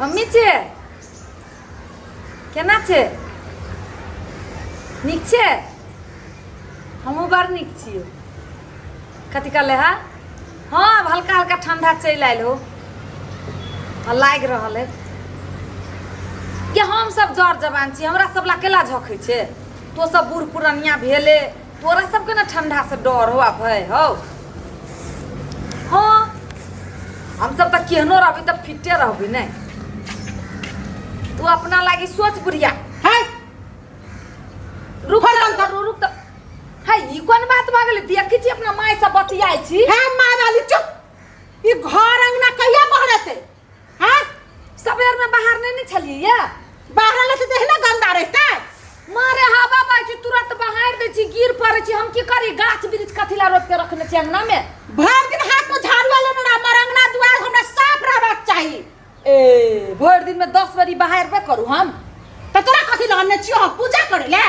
Mummy छै केना छै नीक छै हमहूँ बड़ नीक छियौ कथी कहले है हँ आब हल्का हल्का ठंडा चलि आयल हो आ लागि रहल है ये हम सब जर जवान छी हमरा सब ला केला झखै छै तो सब बूढ़ पुरनिया भेले तोरा सबके ने ठंडा से डर हो आ भय हो हाँ हम सब तऽ केहनो रहबी तऽ फिटे रहबी नहि तू अपना लागी सोच बुढ़िया है रुक फोन तऽ, बंद कर। रुक रुक तऽ है ई कोन बात भऽ गेलै देखै छी अपना माय से बतियाइ छी हे माय वाली चुप ई घर अंगना कहिया बहरेतै हैं सबेर में बाहर नहीं ने छलियै या बाहर ले तऽ देहना गंदा रहतै मारे हवा बहै छै तुरंत बहारि दै छी गिर पड़ै छी हम की करी गाछ वृक्ष कथी ला रोपि के रखने छी अंगना में भरि दिन हाथ में झाड़ू लेने रह हमर अंगना दुआर हमरा साफ रहबाक चाही ए भरि दिन में 10 बेरी बहारबे करू हम तऽ तोरा कथी लऽ छियो हम पूजा करे ले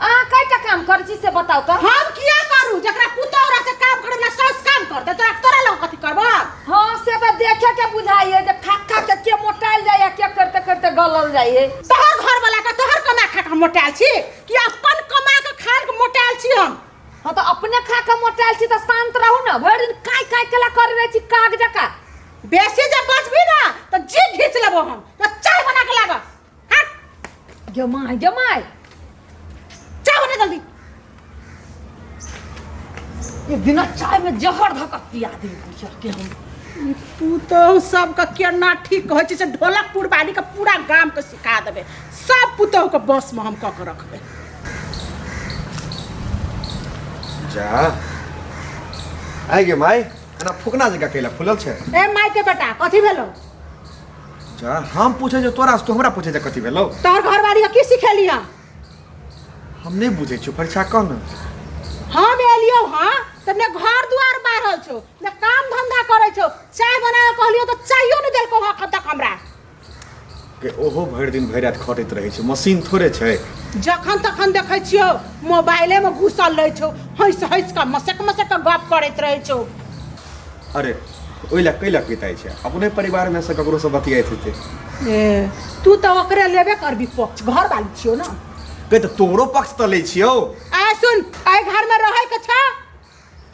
अहाँ कयटा काम करै छी से बताउ तऽ हम किया करू जकरा पुतोह रह से काम करे वाला सास काम करते तोरा तोरा लग कथी करब हाँ से तऽ देखे के बुझाइए जे खा खा के के मोटायल जाइए के करते करते गलल जाइए तोहर घर वाला के तोहर कमा खा के मोटायल छी कि अपन कमा के खा के मोटायल छी हम हाँ तऽ अपने खा के मोटायल छी तऽ शांत रहू ने भरि दिन काय काय केला कर रहै छी काग जकाँ बेसी जब बचबी ना तो जी घींच लेबो हम तो चाय बना के लाग हट गे my गे my चाय बना जल्दी ये बिना चाय में जहर धऽ कऽ पिया दे बुझिया के हम ई पुतोह सबके केना ठीक होइ छै से ढोलकपुर वाली के पूरा गाम के सिखा देबै सब पुतोह के बस में हम कऽ के रखबै जा आइ गे माय एना फुकना जकाँ कैला फुलल छै ए माय के बेटा कथी भेलो जा हम पूछे जो तोरा से तू हमरा पूछे जे कथी भेलो तोहर घरवाली के की सिखेली हम हम नहीं बुझे छियो परीक्षा कह न हम एलियो हाँ तऽ ने घर दुआर बाहरल छौ ने काम धंधा करै छौ चाय बना के कहलियो तऽ चायो नहि देलकौ हँ एखन तक हमरा के ओहो भरि दिन भरि राति खटैत रहै छै मशीन थोड़े छै जखन तखन देखै छियौ मोबाइलेमे घुसल रहै छौ हँसि हँसि कऽ मसक मसक कऽ गप करैत रहै छौ अरे ओहि लए कैला पिताइ छै अपने परिवारमे से ककरोसँ बतियाइत हेतै ए तू तऽ ओकरे लेबे करबी पक्ष घर वाली छियौ ने गै तऽ तोरो पक्ष तऽ लै छियौ आय सुन एहि घरमे रहैके छौ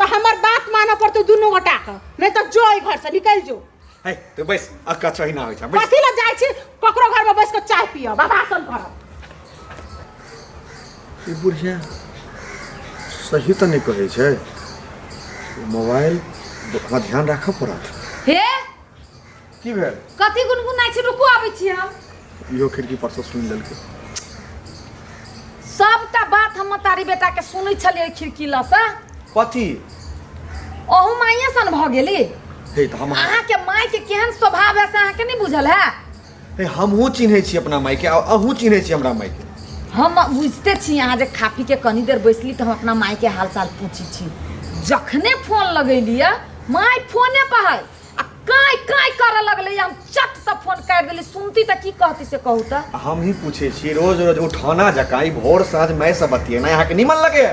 तऽ हमर बात मानऽ पड़तौ दुनू गोटाके नहि तऽ जो एहि घरसँ निकलि जो है तऽ बैस अक्का चहिना होइ छै बैस कथी लए जाइ छी ककरो घरमे बैस कऽ चाय पियब आ भाषण करब ई बुढ़िया सही तऽ नहि कहै छै मोबाइल हमरा ध्यान राखऽ पड़त हे की भेल कथी गुनगुनाइ छी रुकू आबै छी हम इहो खिड़की पर से सुनि लेलकै सबटा बात हम तारी बेटा के सुनै छलियै खिड़की लसँ कथी अहू माइये सन भऽ गेली हे तऽ हम अहाँके माय के केहन स्वभाव है से अहाँके नहि बुझल है हे हमहूँ चिन्है छी अपना मायके आ अहूँ चिन्है छी हमरा मायके हम बुझते छी अहाँ जे खा पी के कनी देर बैसली तऽ हम अपना माय के हाल चाल पूछी छी जखने फोन लगेलियै माय फोने पर है आ काँय काँय करऽ लगलै हम चट से फोन काटि देली सुनती तऽ की कहती से कहू तऽ आ हम ही पूछै छी रोज रोज उठौना जकाँ ई भोर साँझ माय से बतियेनाइ अहाँके निमन लगैए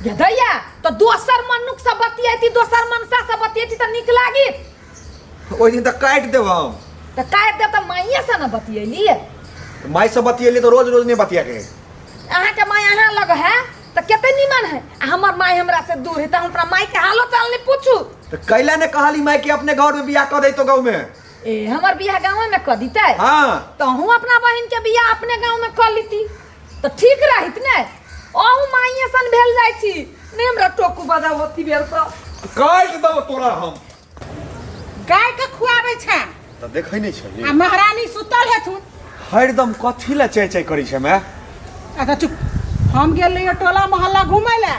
गदैया तऽ दोसर मनुख से बतियैती दोसर मनसा से बतियैती तऽ नीक लागी ओहि दिन तऽ काटि देब हम तऽ काटि देब तऽ माइए से ने बतियैली माय से बतियेली तऽ रोज रोज नहि बतियाके है अहाँके माय अहाँ लग है तऽ कते नीमन है आ हमर माय हमरा से दूर है तऽ हम अपना माय के हालो चाल नहीं पूछू तऽ कैला ने कहली माय कि अपने घर में बियाह कऽ दैतो गाँव में ए हमर बियाह गाँव में कऽ दीतै हाँ तऽ अहूँ अपना बहिन के बियाह अपने गाँव में कऽ लीती तऽ ठीक रहित ने अहूँ माइए सन भेल जाइ छी नहि हमरा टोकू बजाउ अथी भेल तऽ काटि देब तोरा हम गाय के खुआबै छै तऽ देखै नहि छली आ महारानी सुतल हेथुन हरदम कथी लए चाय चाय करै छै माय अच्छा चुप हम गेल रहियै टोला मोहल्ला घूमै लए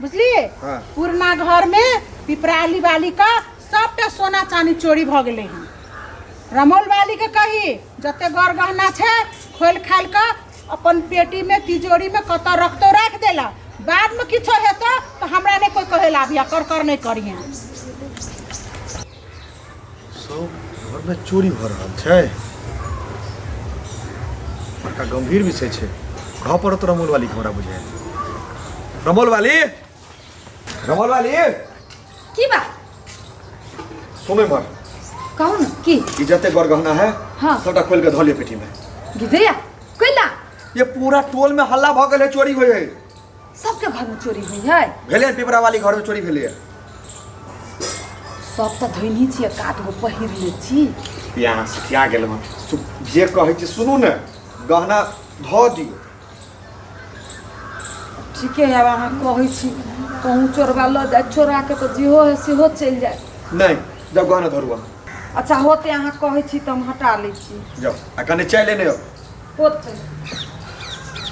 बुझलियै हाँ। पुरना घरमे पिपराली वाली का सबटा सोना चानी चोरी भऽ गेलै हन रमौल वाली के कही जते गर गहना छै खोलि खालि कऽ अपन पेटीमे तिजोरीमे कतऽ रखतौ राखि देला बादमे किछो हेतौ तऽ हमरा नहि कोइ कहै लए आबिया कर कर नहि करिहे सब घरमे चोरी भऽ रहल छै बड़का गंभीर विषय छै कहऽ पड़त रमोल वाली के हमरा बुझायल रमोल वाली रमोल वाली की बात सुनै मर कहू ने की ई जते गर गहना है हाँ। सबटा खोल के धऽ लिअ पेटी में। गिदैया कैला? ये पूरा टोल में हल्ला भऽ गेल है, चोरी होइ है। सबके घर में चोरी हुई है? भेलै पिपरा वाली घर में चोरी भेलै। सब तऽ धोनी छियै, कात गो पहिर ले छी। यहाँ सठिया गेल हँ। जे कहै छी सुनू ने, गहना धऽ दियौ। ठीके है, आब अहाँ कहै छी कहूँ चोरबा लऽ जाय, चोरा के तऽ जेहो है सेहो चलि जाय। नहि, जाउ गहना धरू अहाँ। अच्छा होते, अहाँ कहै छी तऽ हम हटा लै छी। जाउ आ कने चाय लेने आउ। होते।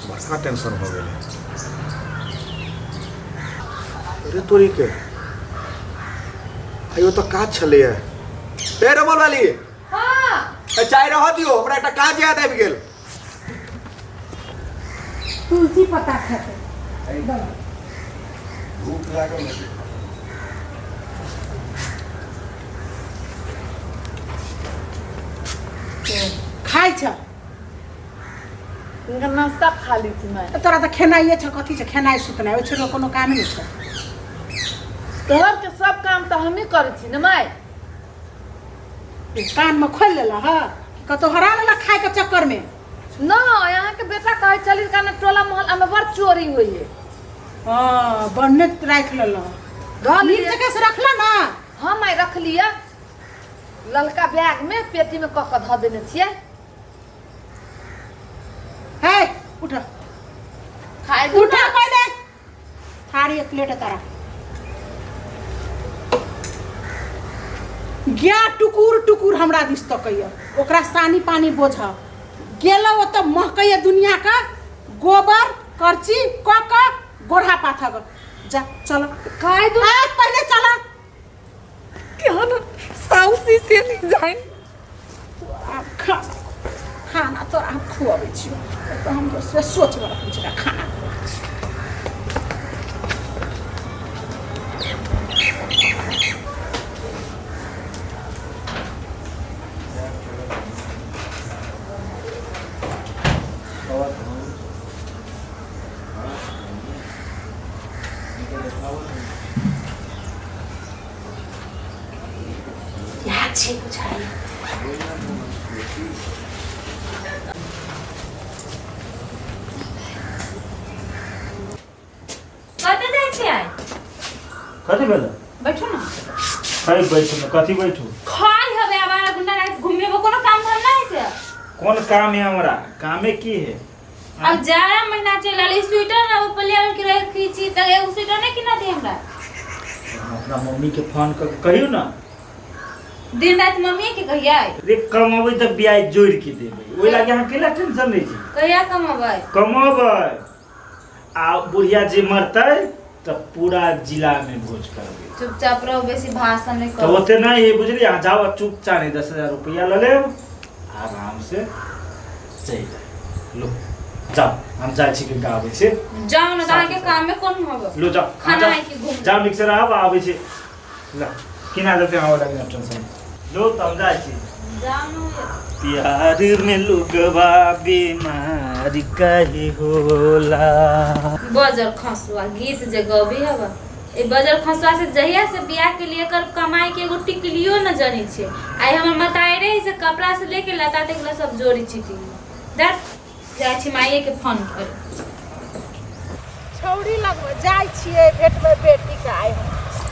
बड़का टेंशन हो गेलै। अरे तोरी के आइयो तऽ काज छलैए। ए रमल वाली। हाँ। ए, चाय रह दियौ, हमरा एकटा काज याद आबि गेल। तुलसी पत्ता खेतै। भूख लागल है। खाइ छ? हुनका नाश्ता खा लै छी माय। तोरा तऽ खेनाइए छ, कथी छ खेनाइ सुतनाइ, ओहि छोड़ि कोनो कामे नहि छ। घरके सब काम तऽ हमही करै छी ने माय। कानमे खोलि लेलह हँ? कतहु हरा लेलक खाइके चक्करमे? नहि, अहाँके बेटा कहै छली काने टोला मोहल्लामे बड़ चोरी होइए। हँ, बन्ने राखि लेलह। धऽ नीक लिअ। जगह से रखल ना? हँ माय, रख लिअ, ललका बैगमे पेटीमे कऽ कऽ धऽ देने छियै। हे उठ। खाय दू। उठ पहिले, थारी एक प्लेट तारा गया टुकुर टुकुर हमरा दिस तकैया, ओकरा सानी पानी बोझ गेलौ ओतऽ महकैया दुनिया का गोबर करची क क गोढ़ा पाथक। जा चल। खाय दू। आ पहिले चल। केहन साउसी से नहीं जाइन। आब खा खाना, तोरा हम खुअबै छियौ तऽ हम दोसरे सोचमे रखै छी खाना खुअबै छी। इएह छै बुझाइए। कतऽ जाइ छियै? कथी भेलै? बैठू ने। है बैठू ने, कथी बैठू? खाइ हवे आवारा गुंडा राति घुमेबो, कोनो काम धाम नहि छै? कोन काम है हमरा? कामे की है? अब जाड़ा महीना चलि रहल, ई स्वेटर ने पलिया के रखी छी तऽ एगो स्वेटर नहि किना दे हमरा? हम अपना मम्मी के फोन कर के कहियो ना। दिन राति मम्मी के कहियै। रे कमाबै तऽ ब्याज जोड़ि के देबै, ओहि लागी अहाँ केला टेंशन लै छी? कहिया कमेबै? कमेबै आ बुढ़िया जे मरतै तऽ पूरा जिला में भोज करबै। चुपचाप रहो, बेसी भाषण नहि तऽ करू। ओते नहि है बुझलियै, अहाँ जाउ आ चुपचाप नहीं 10,000 रुपया लऽ लेब, आराम से चलि जायब। लो जाउ, हम जाइ छी कनिका, आबै छी। जाउ ने तऽ अहाँके कामे कोन होबे? लो जाउ अहाँ। खाना जाउ आइ के घूम। जाउ, नीक से रहब, आबै छी। ल किना देतै अहाँ ओहि लागी टेंशन लो, तऽ हम जाइ छी। जाउ ने। प्यार में लोगवा बीमार काहे होला? बजर खसुआ गीत जे गबी हब, ए बजर खसुआ से जहिया से बियाह के लिए कर कमाई के एगो टिकलियो न जनै छै। आइ हमर मताई रही से कपड़ा से लेके लता तक ला सब जोड़ी चिटी दर जाइ छी माइये के फोन कर। छौड़ी लगमे जाइ छियै, भेटबै बेटीके आइ हम।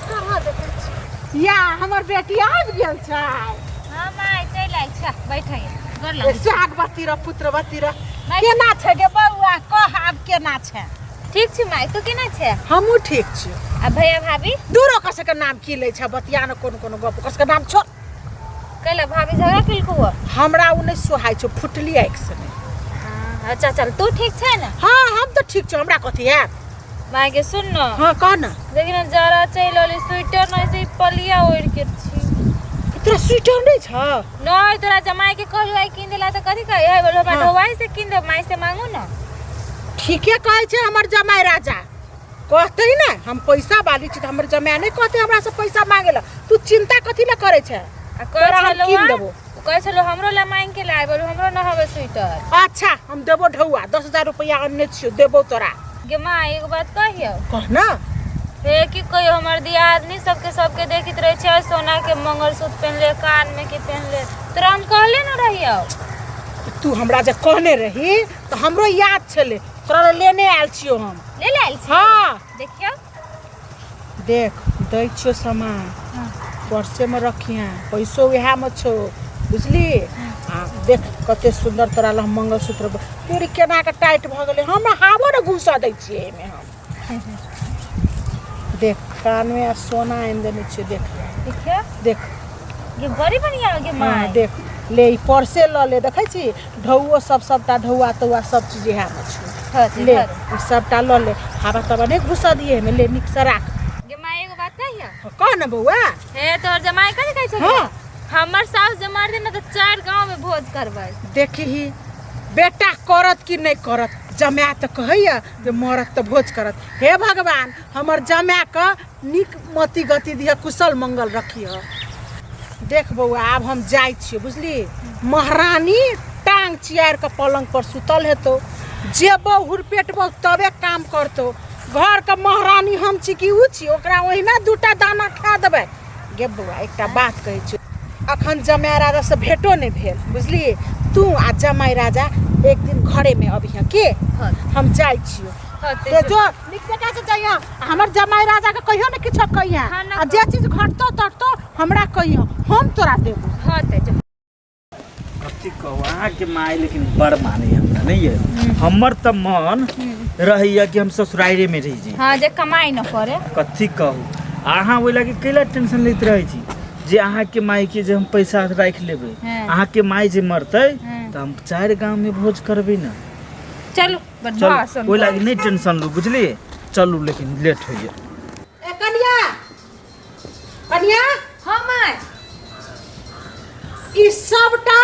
कहाँ देखै छी या हमर बेटी आबि गेल छै। हाँ माय, चलि आयल छै, बैठै गोर लगै। सुहागवती रह, पुत्रवती रह। केना छै गे बौआ? कह आब केना छै? ठीक छी माय, तू केना छै? हमहूँ ठीक छी। आ भैया भाभी? दूर, ओकर सबके नाम की लै छै? बतिया ने कोनो कोनो गप, ओकर सबके नाम छोड़। कैला भाभी झगड़ा केलकौ हँ? हमरा ओ नहि सोहाइ छौ, फुटली आँखि से नहि। हाँ, अच्छा चल, तू ठीक छै ने? हाँ, हम तऽ ठीक छी, हमरा कथी हैत। माय के सुन न। हाँ, कह न। देखी न, जरा चलि रहली, स्वेटर नहीं से पलिया ओढ़ के छी। तोरा स्वेटर नहि छ? नहीं, तोरा जमाई के कहलू आई किन देला तऽ कथी कहे है? बोलो हमरा। हाँ। ढोवाई से किन दे, माय से मांगू न। ठीके कहै छै हमर जमाइ राजा, कहतै ने हम पैसा वाली छी तऽ हमर जमाइ नहि कहतै हमरा से पैसा मांगे ला? तू चिंता कथी ला करै छै? आ कहै तोरा हम छलौ कीन हँ, देबो। कहै छलौ हमरो ला मांग के लाय, बोलू हमरो न हवे स्वेटर। अच्छा, हम देबो ढौआ, 10,000 रुपया अनने छियौ, देबो तोरा। गे माँ, एगो बात कहियौ? कह न। हे की कहियो हमर दियादनी सबके सबके देखैत रहै छै सोना के मंगलसूत्र पहनले कान में के पहनले तोरा हम कहले न रहियो तू हमरा जे कहने रही तऽ हमरो याद छलै तोरा लए लेने आयल छियौ हम ले ले आयल छी हाँ देखियो देख दै छियौ सामान पर्सेमे रखिहें पैसो उएहमे छौ बुझली आ देख कते सुन्दर तोरा लए हम मंगलसूत्र तोरी केना कऽ टाइट भऽ गेलै हम हावो ने घुसऽ दै छियै एहिमे हम देख कानमे आ सोना आनि देने छियै देख देखियो देख ये बड़ी बढ़िया हो गे हाँ माय देख ले ई पर्से लऽ ले देखै छी ढौओ सब सबटा ढौआ तौआ सब चीज इएहमे छौ धर ले धर। ई सबटा लऽ ले हवा तवा नहि घुसऽ दिहे एहिमे ले नीकसँ राख गे माय एगो बात कहियो कह ने बौआ हे तोहर जमाई कथी कहै छै हाँ। हमर सास जे मर ने तऽ चार गांव में भोज करबै देखही बेटा करत कि नहि करत जमाए तऽ कहैया जे मरत तऽ भोज करत हे भगवान हमर जमाए के नीक मति गति दिह कुशल मंगल रखिह देख बौआ आब हम जाइ छियै बुझली महारानी टांग चियार के पलंग पर सुतल हेतौ जेबौ हुरपेटबौ तबे काम करतौ घरके महारानी हम छी कि उ छी ओकरा ओहिना दूटा दाना खा देबै गे बौआ एकटा बात कहै छी अखन जमाय राजा से भेटो नहि भेल बुझली तू आ जमाय राजा एक दिन घरेमे अबिह के हम जाइ छियौ ते जो नीक जकाँ से जइह हमर जमाय राजा के कहियो ने किछो कहिहे हाँ, ना आ जे चीज घटतो तटतो हमरा कहियो हम तोरा देबो हाँ ते जो कथी कहू अहाँके माय लेकिन बड़ मानै हमरा नहि ये हमर तऽ मन रहैया कि हम ससुराइरे में रहि जी हाँ जे कमाई न करे कथी कहू अहाँ ओहि लागी कैला टेंशन लैत रहै छी जे अहाँके मायके जे हम पैसा राखि लेबै हाँ। अहाँके माय जे मरतै हाँ। तऽ हम चारि गाँवमे भोज करबै ने चलू बड़ चलू भाषण ओहि लागी नहि टेंशन लू बुझलियै चलू लेकिन लेट होइया ए कनिया कनिया हाँ माय ई सबटा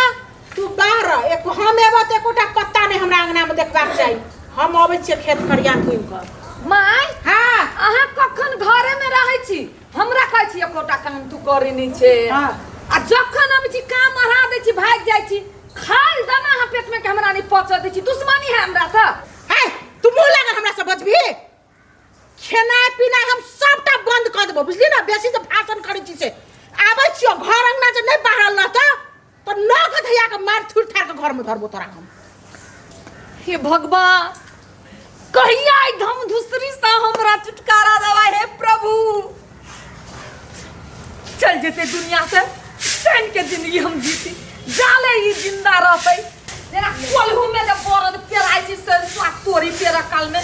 तू बाहर एक हम एबो तऽ एकोटा पत्ता नहि हमरा अंगना में देखबाक चाही हम अबै छियै खेत खरियान घुमि कऽ माय हाँ अहाँ कखन घरे में रहै छी हमरा कहै छी एकोटा काम तू करै नहि छै हाँ। आ जखन अबै छी काम अढ़ा दै छी भागि जाइ छी खाल दाना अहाँ पेट में के हमरा नहि पचऽ दै छी दुश्मनी है हमरा से है तू मुँह लागल हमरा से बजबी खेनाइ पिनाइ हम सबटा बंद कऽ देबो बुझली ने बेसी जे भाषण करै छी से आबै छियौ घर अंगना जे नहि बाहरल रहतौ तऽ नग धैया के मारि थुरि थार के घरमे धरबो तोरा हम हे भगवान कहिया ई धम धुसरी से हमरा छुटकारा देवा हे प्रभु चल जेते दुनिया से चैन के जिंदगी हम जीती जाले ई जिंदा रहते जेना कोल्हू में जब बरद पेराइ छी सरसों तोरी पेरा काल में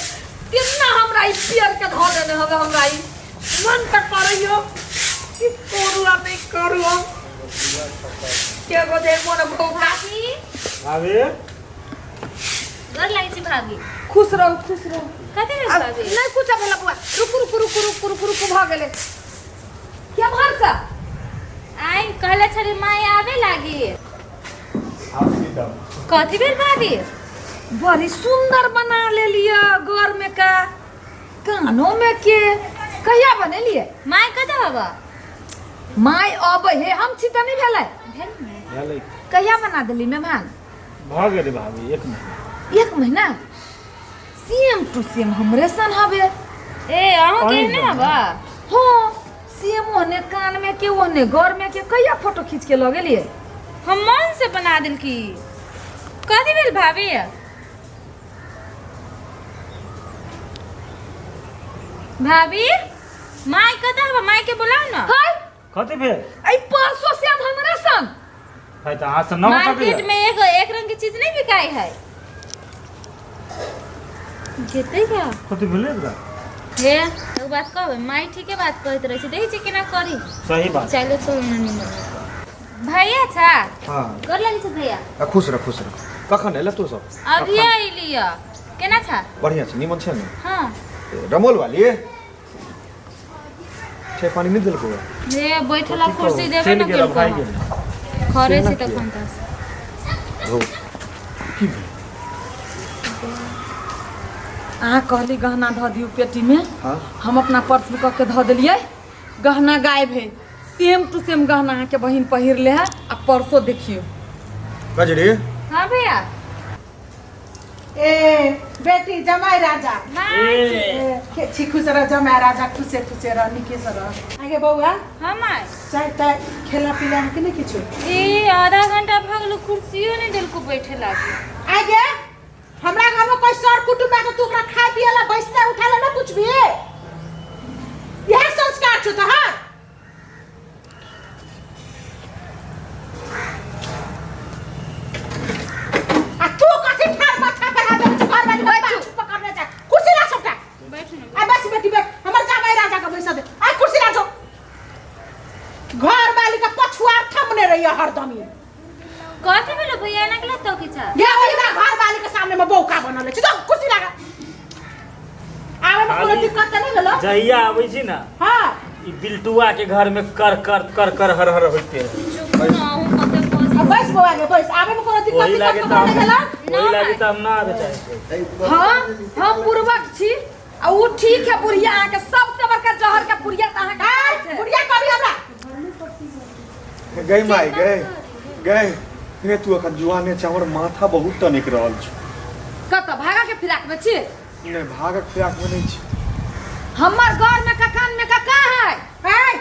तेना हमरा ई पेर के धऽ देने हवे हमरा ई मन तऽ करैयो कि करू आ नहि करू हम के गो दे मोन भौका भाभी भाभी गोर लागै छी भाभी खुश रहू खुश रहू कथी भेल आब भाभी नहि कुछ भेल बौआ रुकू रुकू रुकू रुकू रुकू रुकू भऽ गेलै केम्हर से आइ कहले छली माय आबे लागी कथी भेल भाभी बड़ी सुंदर बना लेलियै घर में का कानो में के कहिया बनेलियै माय कतऽ हबा माय अबै हे हम छी तऽ नहि भेलै भेल ने भेलै कहिया बना देली मेहमान भऽ गेलै भाभी एक महीना एक महीना सेम टू सेम हमरे सन हवे ए अहूँ के ने हबा हाँ सेम ओहने कान में के ओहने घर में के कहिया फोटो खींच के लऽ गेलियै हम मन से बना देलकी कथी भेल भाभी भाभी माय कतऽ हबा माय के बुलाउ ना हाय कथी भेल एहि परसो सेम हमरे सन भाई तऽ अहाँ से न हो मार्केट सकैया में एक एक रंग के चीज नहीं बिकाई है जेतै क्या कथी भेलै एकरा हे एगो बात कहबै माय ठीके बात कहैत रहै छै देखै छियै केना करी सही बात चलो चलो ना निमन भैया छा हाँ गोर लागै छै भैया आ खुश रह खुश रह कखन एल तू सब अभी अइली केना छा बढ़िया छै निमन छै ने हाँ रमोल वाली चाय पानी नहि देलको हे बैठला कुर्सी देबे चलि न गेल केलको भागि गेल खरे से छी ना तखन तऽ हौ की भेल अहाँ कहली गहना धऽ दियौ पेटीमे हाँ हम अपना पर्समे कऽ के धऽ देलियै गहना गायब है सेम टू सेम गहना अहाँके बहिन पहिर ले है आ परसो देखियौ कजरी हाँ भैया ए बेटी जमाई राजा। माय ए, ए, छी खुश रह जमाई राजा, खुशे खुशे रह, नीके से रह। आगे बौआ। हाँ माय। चाय ताय खेला पीला है कि नहीं किछु? ए आधा घंटा भऽ गेलो, कुर्सियो नहीं देलको बैठे लागी। आगे हमरा घर में कोई सर कुटुंब आके तू ओकरा खाए पिए ला बैसने उठा ला ना पूछबी? यह संस्कार छौ तोहर? आ तू कथी ठाड़ माथा पर हाथ धरे छौ? घर वाली के पाछू पकड़ने जा, कुर्सी ला सबटा। बैठ ना। आ बस बेटी बैठ, हमर जामाई राजा के बैसा दे। आ कुर्सी ला जो, घर वाली के पछुआर थमने रहिए हरदम ही। कथी भेलो भैया, एना के लत्तो की छा? ये ओहिना घर वाली के सामने में बौका बनल छै। जो कुर्सी लगा। आवे में कोनो दिक्कत त नहीं भेलो? जहिया आबै छी ना हाँ ई बिल्टुआ के घर में कर कर कर कर हर हर होते है। चुप ना, अहूँ कते बजै आ बैस बौआ गे बैस। आवे में कोनो दिक्कत ओही दिक्कत लागे तो तऽ नहीं भेलो? ओही लागे तऽ हम ना आबे चाहै छी। हाँ हम पूर्वक छी आ उ ठीक है बुढ़िया, अहाँके सबसे बड़का जहर के बुढ़िया तऽ अहाँके आय छै। बुढ़िया कभी हमरा गई माय गई गई हे, तू अखन जुआने छै, हमर माथा बहुत टनकि रहल छै। कतऽ भागा के फिराक में छी? नहि, भागक फिराक में नहि छी। हमर घर में का कान में का का है? ए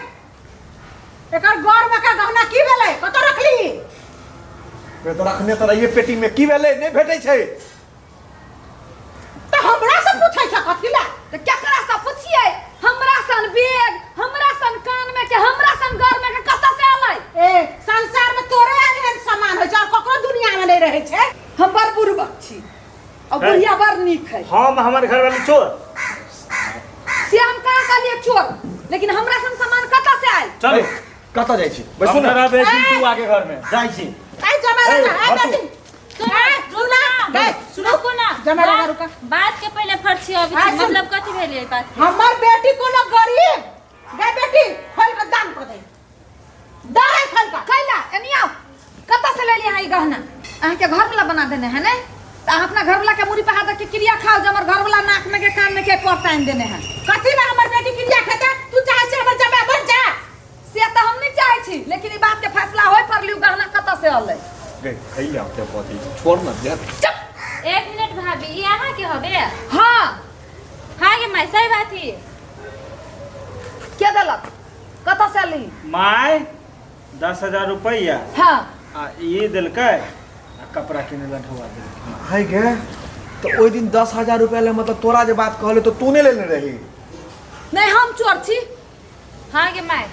एकर घर में का गहना की भेलै, कतऽ रखली? रे तो रखने तऽ रहिए पेटी में, की भेलै? नहि भेटै छै। तऽ हमरा से पूछै छ कथी ला? तऽ केकरा से पुछिए? हमरा सन बैग, हमरा सन कान में के, हमरा सन घर में के कतऽ से एलै? ए संसार में तोरे एहन सामान होइ छै और ककरो दुनिया में नहीं रहै छै। हम बड़ बुड़बक छी और बुढ़िया बड़ नीक है। हम हमर घर वाली चोर से हम कहाँ कहलिए चोर, लेकिन हमरा सन सामान कतऽ से आयल? चलू। कतऽ जाइ छी? बैसू हम ने। रहबै बिल्टुआ के घर में जाइ छी। ए जमा राजा, ए बेटी सुना, रुको ना। जमा राजा, रुका। बात के पहले फरछी अबै हाँ, छै। सुन। मतलब कथी भेलै बात के? हमर बेटी कोनो गरीब गे बेटी, खोल के दान कर दे, दे खोल के। कैला एनी आओ, कतऽ से लेलियै अहाँ ई गहना? अहाँके घरवला बना देने है ने? तऽ अहाँ अपना घरवला के मुड़ी पर हाथ रख के क्रिया खाओ जे हमर घरवला नाक में के कान में के पर आनि देने है। कथी में हमर बेटी क्रिया खेते? तू चाहे छै हमर जमाय बन जा? से तऽ हम नहीं चाहे छी, लेकिन ई बात के फैसला होय पर लियौ गहना कतऽ से अलै। गई खैले आते पति छोड़ ना दे। चुप। एक मिनट भाभी, ई अहाँ के हबे? हाँ। हाँ गे माय, सही बात ही। के देलक, कतऽ से अली? My 10,000 रुपैआ। हाँ। आ ई देलकै आ कपड़ा किने ला ढोआ देलकै। है गे, तऽ ओहि दिन 10,000 रुपया ले मतलब तोरा जे बात कहले तऽ तू नहि लेने रही? नहीं हम चोर छी। हाँ गे my,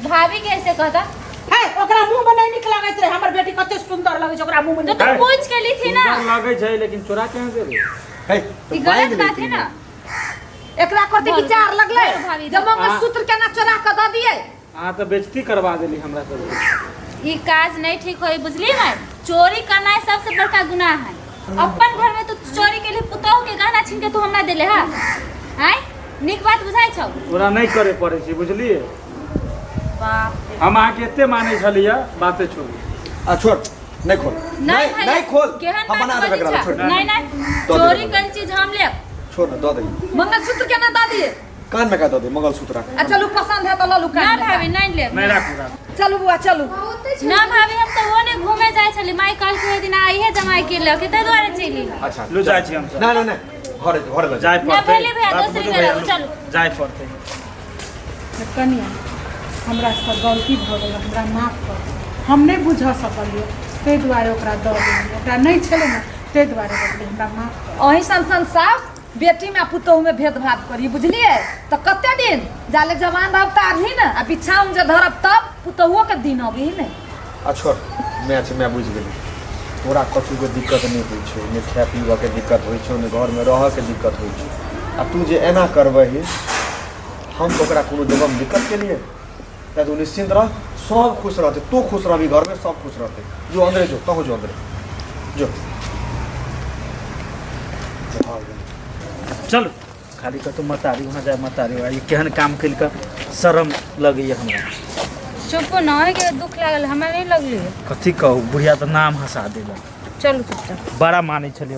भाभी के ऐसे कहता। है ओकरा मुंह में नहीं निक लगैत रहे, हमर बेटी कते सुंदर लगै छै ओकरा मुंह में। तो तू पूछ के ली थी ना। सुंदर लगै छै लेकिन चोरा के देबे? है ई गलत बात है ना। एकरा कते बोल, विचार लगलै बोल भाभी, जब मंगलसूत्र केना चोरा के दऽ दियै? अहाँ तऽ बेइज्जती करवा देली हमरा सब। ई काज नहीं ठीक होई बुझली माय, चोरी करना है सबसे बड़का गुनाह है। अपन घर में तू चोरी के लिए पुतोह के गहना छीन के तू हमरा देले हा, आय नीक बात बुझाइ छौ? तोरा नहि करे पड़ै छै बुझलिए। बाप रे। हम अहाँके एते मानै छलियै, बाते छोड़ू। आ छोड़, नहीं खोल। नहीं नहीं भाई, नहीं खोल, केहन हम बात बना देबै बजै एकरा छा? छोड़। नहीं नहीं, दऽ देबै। चोरी कल चीज हम लेब। छोड़ ना, दऽ दे। मंगलसूत्र केना दऽ दियै? कान में का दऽ दे मंगलसूत्र राख। आ चलू पसंद है तो लऽ लू कान ना में। भाभी नहीं लेब। नहि राखू राखू। चलू बुआ चलू। ना भाभी, हम तो वो नहीं घूमे जाए छली, माई कहल के ओहि दिन आइहे जमाई के लके, ताहि दुआरे चलि। अच्छा लू जाइ छी हमसब। ना ना ना, घरे घरे लऽ जाय ना पड़तै। भेलै भैया, बात दोसरी बुझू बेर भैया, आबू, चलू। जाय पड़तै। कनिया हमरा से गलती भऽ गेल, हमरा माफ कर, हम नहि बुझ सकलियै ताहि दुआरे ओकरा दऽ देलियै, ओकरा नहि छलै ने ताहि दुआरे देलियै, हमरा माफ कर। अहीं सन सन सास बेटी में आ पुतोहु में भेदभाव करी बुझलियै? तऽ कते दिन जाले जवान रहब तऽ आरही ने, आ बिछाउन जे धरब तब पुतोहुओ के दिन अबही ने। आ छोड़, मैं छै मैं बुझि गेली, तोरा कथूके दिक्कत नहि होइ छौ, नहि खाय पीबऽके दिक्कत होइ छौ, नहि घरमे रहऽके दिक्कत होइ छौ, आ तू जे एना करबही हम तऽ ओकरा कोनो देबऽमे दिक्कत केलियै? तैँ तू निश्चिन्त रह, सब खुश रहतै, तू खुश रहबी घरमे सब खुश रहतै। जो अन्दरे जो, तहूँ जो अन्दरे जो। चलू खाली कतौ मतारी वहाँ जाय मतारी वहाँ, ई केहन काम केलकै, शरम लगैए हमरा। चुप न होय के दुख लागल हमरा नहीं लगली। कथी कहू, बुढ़िया तऽ नाम हंसा देलक। चलू चुपचाप। बड़ा मानै छलियै।